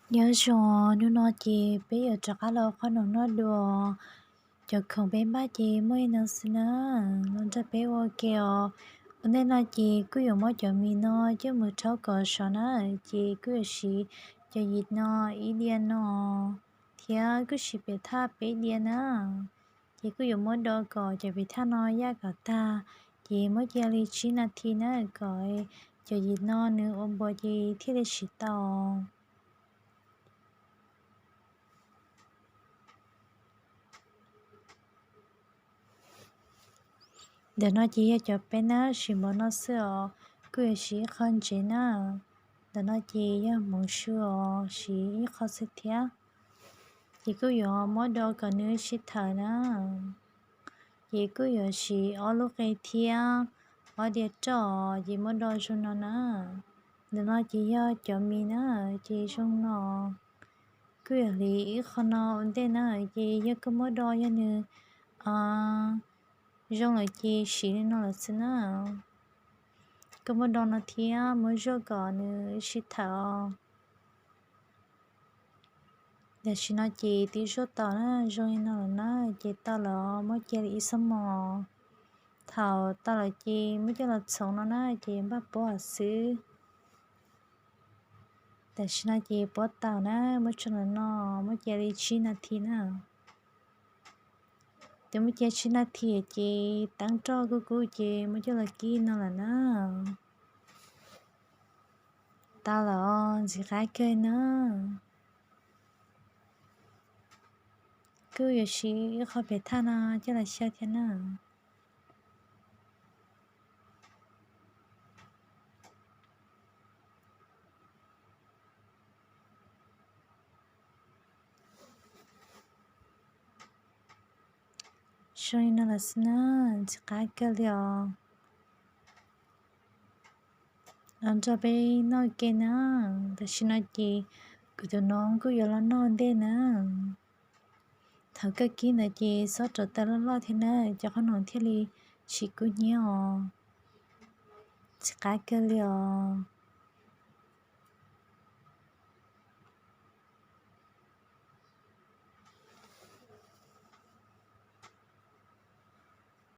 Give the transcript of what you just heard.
Nyob zoo, hnub no ces peb yuav rov qab los qhov no noj dua. Cov khoom peb npaj ces muaj ib no xwb na, los nrog peb ua ke os. Ua ntej no ces kuj yuav muab cov mis no coj mus rhaub kom sov na, ces kuj yuav siv cov yim no ib diav no, thiab kuj siv pem thaj peb diav na. Ces kuj yuav muab do kom cov pem thaj no yaj kom tag, ces muab cia li tsib nas this na kom cov yim no nws ua npuas ces thiaj li siv tau. Ntawm no ces yog cov peb na, siv npaum no xwb os, kuj yuav siv ib qho ntsev na. Ntawm no ces yog hmoov su os, siv ib qho xwb thiab. Ces kuj yuav muab do kom nws sib thawm na. Ces kuj yuav siv ob lub qe thiab ob diav roj, ces muab do zoo no na. Ntawm no ces yog cov mis na, ces zoo no. Kuj yuav hliv ib qho no ua ntej na, ces yog koj muab do yog nws zoo lawm ces siv li no lawm xwb na. Koj muab do no thiab muab zuaj kom nws sib thawm. Tam sim no ces twb zuaj tau na, zoo li no lawm na, ces tau lawm, muab cia li ib xuab moos. Thaum tau lawm ces muab coj los txhoov no na, ces npaj puab xwb. Tam sim no ces puab tau na, muab tso los no, muab cia li tsib nas this na. Ces muab cia tsib nas this ces teeb roj kub kub ces muab coj los kib no lawm na. Tau lawm, ntxim qab kawg na. Kuj yuav siv ib qho pem thaj no coj los xyaw thiab na. Zoo li no los xwb na, ntxim qab kawg li os. Los nrog peb noj ke na. Tam sim no ces kuv tus noov kuj yuav los noj ntej na. Thaum koj kib ntawd ces xob rauv taws loj loj thiab na, cov qhob noom thiaj li tsis kub hnyiab os. Ntxim qab kawg li os.